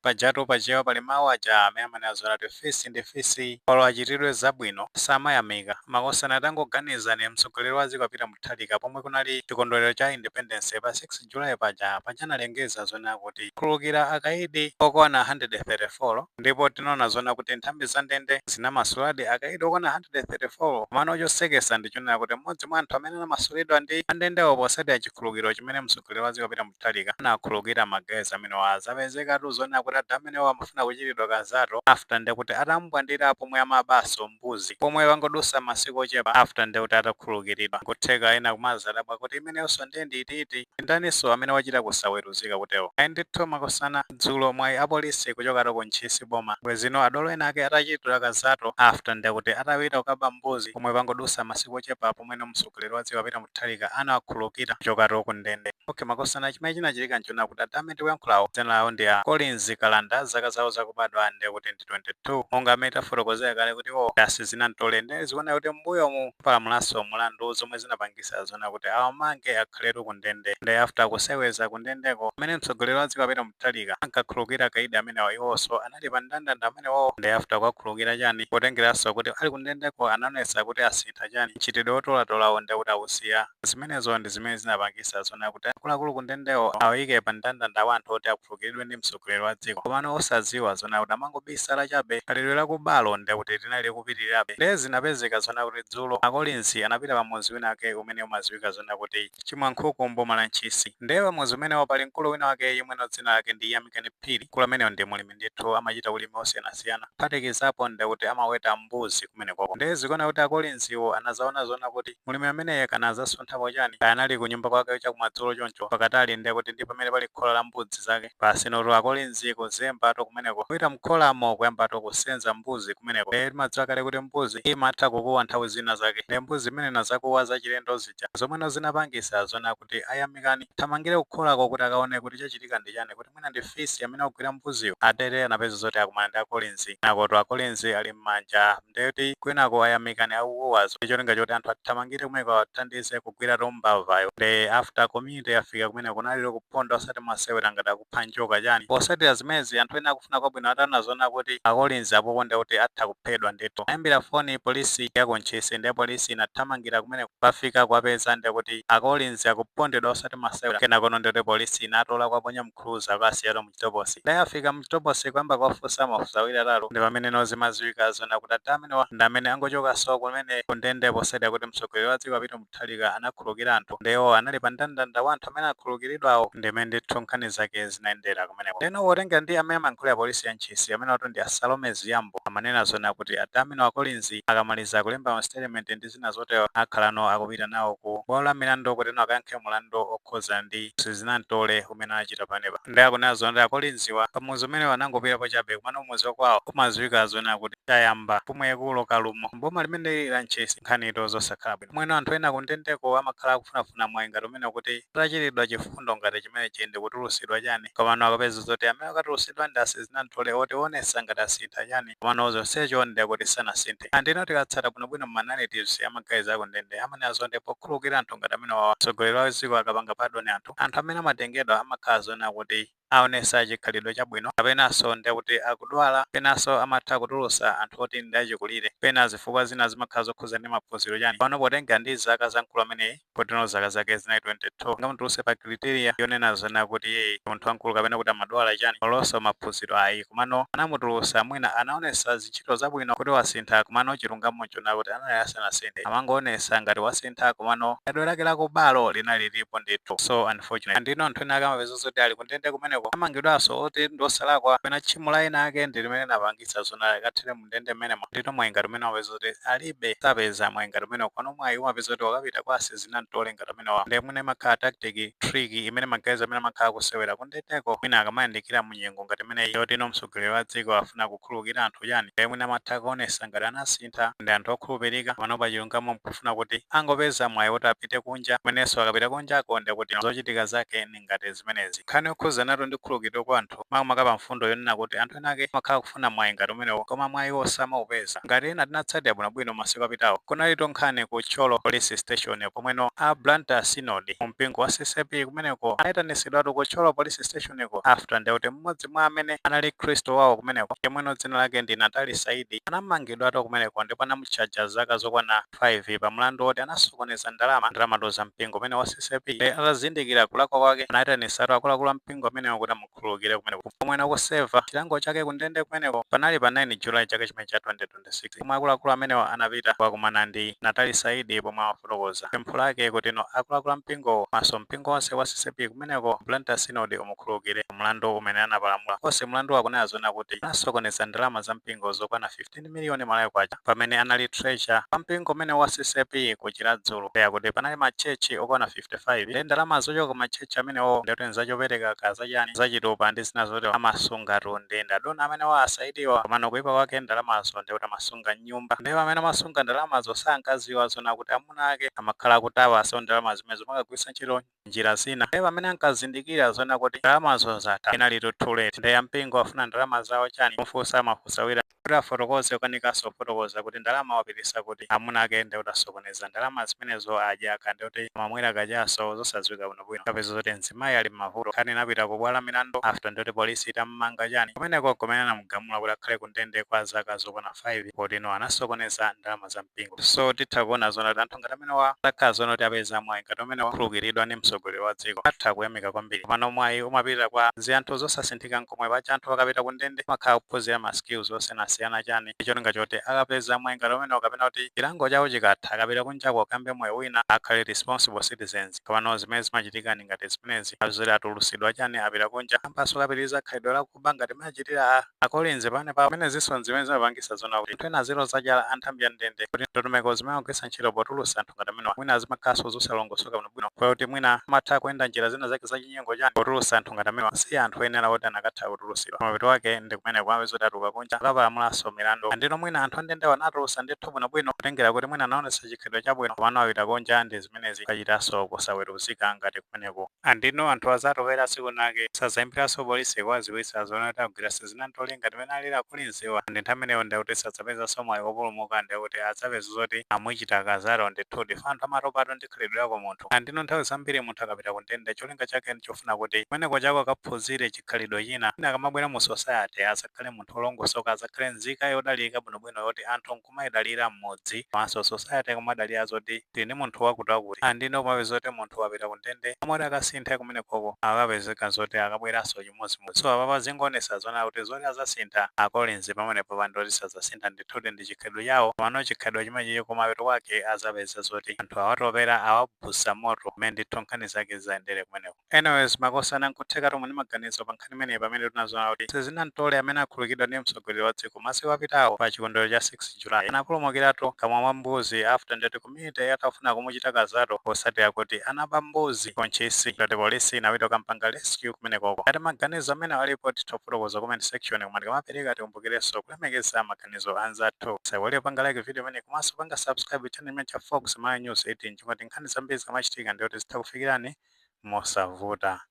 Pajatu pachewa pali mawu aja amene amanena zoti fisi ndi fisi, olo achitidwe zabwino samayamika. Makosana, atangoganizani, mtsogoleri wa dziko Peter Mutharika, pomwe kunali chikondwerero cha Independence pa 6 July paja, pachanalengeza zonena kuti khululukira akaidi okwana 134, ndipo tinaona zona kuti nthambi za ndende zinamasuladi akaidi okwana 134. Komano chosekesa ndi chonena kuti mmodzi mwa anthu amene anamasulidwa ndi andendewo posatira chikhululukiro chimene mtsogoleri wa dziko Peter Mutharika anakhululukira magazi amenewa, zapezekatu zonena kuti anthu amenewo amafuna kuchitidwa kazato after ndekuti atambwandira pomwe amabaso mbuzi, pomwe wangodusa masiku ochepa after ndekuti atakhululukiridwa. Kutheka ena kumazadabwa kuti imeneyonso ndiye ndititi, ndaninso amene wachita kusaweruzika kutewo? Ayi ndithu makosana, dzulo mwayi apolisi kuchokera ku Ntchisi boma bwezino adolo ena ake atachitidwa kazato after ndekuti atapita kukaba mbuzi, pomwe pangodusa masiku ochepa pomweno mtsogoleri wa dziko Peter Mutharika anawakhululukira kuchokera ku ndende. Okay makosana, chimene chinachitika nchona kuti adamene tikuyankhulawo dzina lawo ndi a Collins Kalanda, zaka zawo zakubadwa ndekuti ndi 22, monga amene tafotokozera kale kuti iwo dasi zinamtole. Ndi zikuoneka kuti mbuyomu palamulanso mulandu zomwe zinapangisa zona kuti awamange akhaletu ku ndende. Ndi after kuseweza ku ndendeko, amene mtsogoleri wa dziko Peter Mutharika ankakhululukira kaidi amenewa, iwonso anali pa mndandanda amenewo. Ndi after kuwakhululukira chani, potengeranso kuti ali ku ndendeko anaonetsa kuti asintha chani, mchitidwe otolatolawo ndekuti awusiya. Zimenezo ndi zimene zinapangisa zona kuti akuluakulu ku ndendewo awayike pa mndandanda wa anthu oti akhululukiridwe ndi mtsogoleri wa dziko. Komano osadziwa zona kuti amangobisala chabe, khalidwe lakubalo ndekuti linali kupitirirabe. Ndiye zinapezeka zona kuti dzulo a Collins anapita pamudzi wina wake umene umadziwika zona kuti Chimwankhuku mboma la Ntchisi. Ndiye pamudzi umenewo pali mkulu wina wake yemweno dzina lake ndi Yamikani Phiri. Mkulu ameneyo ndi mulimi ndithu, amachita ulimi osiyanasiyana, kuphatikizapo ndekuti amaweta mbuzi kumenekoko. Ndiye zikuona kuti a Collinsiwo anazaona zona kuti mulimi ameneyo kana azasunthapo chani, kaya anali kunyumba kwake chakumadzulo choncho, pakatali ndekuti ndi pamene pali khola la mbuzi zake. Pasinotu a Collins kuzembatu kumeneko, kupita mkholamo, kuyambatu kusenza mbuzi kumeneko. Ndiye timadziwa kale kuti mbuzi imatha kukuwa nthawi zina zake. Ndiye mbuzi imene nazakuwa zachilendo zija, zomweno zinapangisa zona kuti ayamikani thamangire kukholako kuti akaone kuti chachitika ndi chani, kuti mwina ndi fisi amene akugwira mbuziyo. Atere anapeza zoti akumana ndi a Collins, nakoto a Collins ali m'manja, ndekuti kwinako ayamikani akukuwazo ndi cholinga choti anthu athamangire kumeneko athandize kugwira mbavayo. Ndi after community yafika kumene kunaliro kuponda osati masewera, ngati akupha njoka chani. Posatira zimezi, anthu ena akufuna kwabwino ataona zona kuti a Collins apoponda kuti atha kuphedwa ndithu, ayimbira foni polisi ya ku Ntchisi. Ndiye polisi inathamangira kumene, pafika kuwapeza ndekuti a Collins akupondedwa osati masewera. Kenakono ndekuti polisi inatola kwaponya mkhuluza, kwasiyalo mchitokosi. Ndiye afika mchitokosi, kuyamba kuwafunsa mafunso awiri atatu, ndi pamene no zimadziwika zona kuti ati amenewa ndi amene angochokanso kumene kundende posatira kuti mtsogoleri wa dziko Peter Mutharika anakhululukira anthu, ndiwo anali pa mndandanda wa anthu amene akhululukiridwawo. Ndimene ndithu nkhani zake zinayendera kumeneko. Ndeno potenga ndi amene amayankhulira polisi ya Ntchisi, amene watu ndi a Salome Ziyambo, amanena zona kuti ati amene wa Collins akamaliza kulemba ma statement ndi zina zotero, akhalano akupita nawo ku bwalo la milandu kuti eno akayankhe mulandu okhoza ndi sizinamtole umene anachita pamenepa. Ndi akunena zona kuti a Collinsiwa pamudzi umene anangopitapo chabe, kumene umuzi wakwawo umadziwika zona kuti tayamba pomwe kulo kalumo mboma limene la Ntchisi. Nkhanito zosakhala bwino. Mweno anthu ena kundendeko amakhala akufunafuna mwayi ngati umene kuti atachitidwa chifundo ngati chimene chiyende kutulusidwa chani, komano akapeza zoti amene akatulusidwa ndi asizinamtole oti onesa ngati asintha chani, komano zonsecho ndi kuti sanasinthe. Andino tikatsata bwinobwino ma narratives amagayizi akundende, amanena zonde pokhululukira anthu ngati amene wawa, mtsogoleri wa dziko akapanga pardon anthu, anthu amene amatengedwa amakhala zona kuti aonesa chikhalidwe chabwino, kapenanso ndekuti akudwala, penanso amatha kutulusa anthu oti ndi achikulire, pena zifukwa zina zimakhala zokhuza ndi maphunziro chani. Pano potenga ndi zaka za mkulu ameneyi, potino zaka zake zinali 22, ngamutuluse pa criteria yonena zona kuti iye munthu wamkulu kapena kuti amadwala chani, olonso maphunziro ayi, komano anamutulusa mwina anaonesa zintchito zabwino kuti wasintha. Komano chilungamo chona kuti anali asanasinthe, amangoonesa ngati wasintha, komano khalidwe lake lakubalo linali lilipo ndithu. So unfortunate. Andino anthu ena akamapeza zoti ali kundende kumeneko, amangidwanso oti ndiosalakwa, kapena tchimo la ena ake ndi limene linapangitsa zona akathire mundende mmenemo. Ndito mwayi ngati umene umapeza kuti alibe, sapeza mwayi ngati umene. Kono mwayi umapeza kuti wakapita kwa asizinamtole ngati amenewa. Ndi mwina imakhala tactic, trick imene magazi amene amakhala kusewera kundendeko, mwina akamayandikira munyengo ngati imeneyi yoti ino mtsogoleri wa dziko afuna kukhululukira anthu chani, ndiye mwina amatha kuonesa ngati anasintha ndi anthu okhulupirika. Pano pachilungamo nkufuna kuti angopeza mwayi woti apite kunja, kumenenso akapita kunjako ndikuti zochitika zake ni ngati zimenezi. Nkhani yokhuzanatu Ndikhululukidwe kwa anthu, makamaka pa mfundo yonena kuti anthu ena ake amakhala kufuna mwayi ngati umenewo, koma mwayiwo samaupeza. Ngati ena tinatsatira bwinobwino masiku apitawo, kunali nkhani ku Thyolo Police Station, pomweno a Blantyre Synod mu mpingo wa CCAP kumeneko anayitanisidwatu ku Thyolo Police Station ko, after ndekuti mmodzi mwa amene anali Khristu wawo kumeneko, yemweno dzina lake ndi Natali Saidi, anamangidwatu kumeneko ndipo anamutchaja zaka zokwana 5 pa mlandu woti anasokoneza ndalama za mpingo umene wa CCAP. Atazindikira kulakwa kwake, anayitanisatu akuluakulu a mpingo amenewo kuti amukhululukire kumeneko, pomweno kuseva chilango chake kundende kumeneko. Panali pa 9 July chaka chimene cha 2026 pomwe akuluakulu amenewo anapita kukakumana ndi Natali Saidi, pomwe amafotokoza pempho lake kuti no akuluakulu a mpingowo maso mpingo wonse wa CCAP kumeneko, Blantyre Synod, umukhululukire mlandu umene anapalamula. Onse mlandu akunena zona kuti anasokoneza ndalama za mpingo zokwana 15 miliyoni Malawi kwacha pamene anali treasurer pa mpingo umene wa CCAP ku Chiradzulu. Kuti panali ma church okwana 55, ndi ndalama zochoka ku ma church amenewo, ndikuti nzachopereka kazachani, zachitupa ndi zina zotero, amasunga ndende adona amene wa asaidiwa. Komano kuipa kwake, ndalamazo ndikuti amasunga mnyumba, ndipo amene amasunga ndalamazo sankaziwa zona kuti amuna ake amakhala kutawa so ndalama zimene zimakagwiritsa ntchito njira zina. Ndipo pamene ankazindikira zona kuti ndalamazo zatha, inali too late. Ndiye mpingo afuna ndalama zawo chani, mufunsa amafunsa wina kuti afotokoze, ukanikanso kufotokoza kuti ndalama wapitisa kuti. Amuna ake ndikuti asokoneza ndalama zimenezo, adya kandi kuti amamwera kachaso, zosadziwika bwinobwino. Kapeza zoti mzimayi ali m'mavuto. Nkhani inapita ku bwalo la milandu after ndikuti polisi itammanga chani kumeneko, kumene anamugamula kuti akhale ku ndende kwa zaka zokwana 5 poti no anasokoneza ndalama za mpingo. So titha kuona zona kuti anthu ngati amenewa atakhala zona kuti apeza mwayi ngati umene wakhululukiridwa ndi mtsogoleri wa dziko, atha kuyamika kwambiri. Komano mwayi umapita kwa zinthu zosasinthika nkomwe. Pacha anthu akapita ku ndende amakhala kuphunzira ma skills osiyanasiyana chani, cholinga choti akapeza mwayi ngati umenewo, kapena kuti chilango chawo chikatha, akapita kunjako akambe moyo wina, akhale responsible citizens. Komano zimene zimachitika ni ngati zimenezi azoti atulusidwa chani, apita kunja, ampaso kapitiriza khalidwe lakuba ngati machitira akolinzi pamene pa pamene zinso zimene zimapangisa zona kuti anthu ena azilo zachala anthambi ya ndende, kuti ndondomeko zimene amagwiritsa ntchito potulusa anthu ngati amenewa mwina zimakhalanso zosalongosoka bwinobwino, kuti mwina amatha kuyenda njira zina zake zachinyengo chani potulusa anthu ngati amenewa. Si anthu oyenera kuti anakatha kutulusidwa. Mapeto wake ndi kumene kumapeza kuti atuluka kunja akapalamulanso milandu. Andino mwina anthu andendewa anatulusa ndithu bwinobwino, kutengera kuti mwina anaonetsa chikhalidwe chabwino, komano apita kunja ndi zimenezi kachitanso kusaweruzika ngati kumeneko. Andino anthu azatopera tsiku nake sazayimbiranso polisi kuwadziwitsa zona kuti agwira sizinantole ngati mene alili akulinziwa. Ndi nthawi imeneyo ndikuti sadzapezanso mwayi wopulumuka, ndikuti adzapeza zoti amuchita kazaro ndithu. Difa anthu amatopatu ndi khalidwe lako munthu. Andino nthawi zambiri munthu akapita ku ndende, cholinga chake nchofuna kuti kumeneko chako akaphunzire chikhalidwe china, ina akamabwera mu society azakhale munthu wolongosoka, azakhale nzika yodalirika bwinobwino, yoti anthu nkumayidalira mmudzi komanso society kumadalira zoti tili ndi munthu wakuti wakuti. Andino kumapeza zoti munthu wapita ku ndende, amati akasinthe kumenekoko, akapezeka zoti akabweranso chimodzimodzi. So apapa zingoonesa zona kuti zoti azasintha akolinzi pamenepo pandoti sazasintha ndithuti ndi chikhalidwe chawo. Komano chikhalidwe chimenechi, kumapeto kwake azapeza zoti anthu awatopera, awabusa moto kumene ndithu nkhani zake zayendere kumeneko. Anyways, makosana, nkutheka tomwe ndi maganizo pa nkhani imeneyi, pamene tinazoona kuti sizinantole amene akhululukidwa ndi mtsogoleri wa dziko masiku apitawo pa chikondwerero cha 6 July anapulumukiratu kamwa mwa mbuzi, after ndati community yatafuna kumuchita kazato posatira kuti anaba mbuzi kontchisi, ndati polisi inapita kukampanga rescue kumenekoko. Ngati maganizo amene alipo, titha kufotokoza comment section, koma tikamapereka tikumbukirenso kulemekeza maganizo anzathu. Saiwale panga like video imene, komanso panga subscribe channel imene cha Fox Malawi News 18, chifukwa nkhani zambiri zikamachitika ndiyoti zitha kufikirani mosavuta.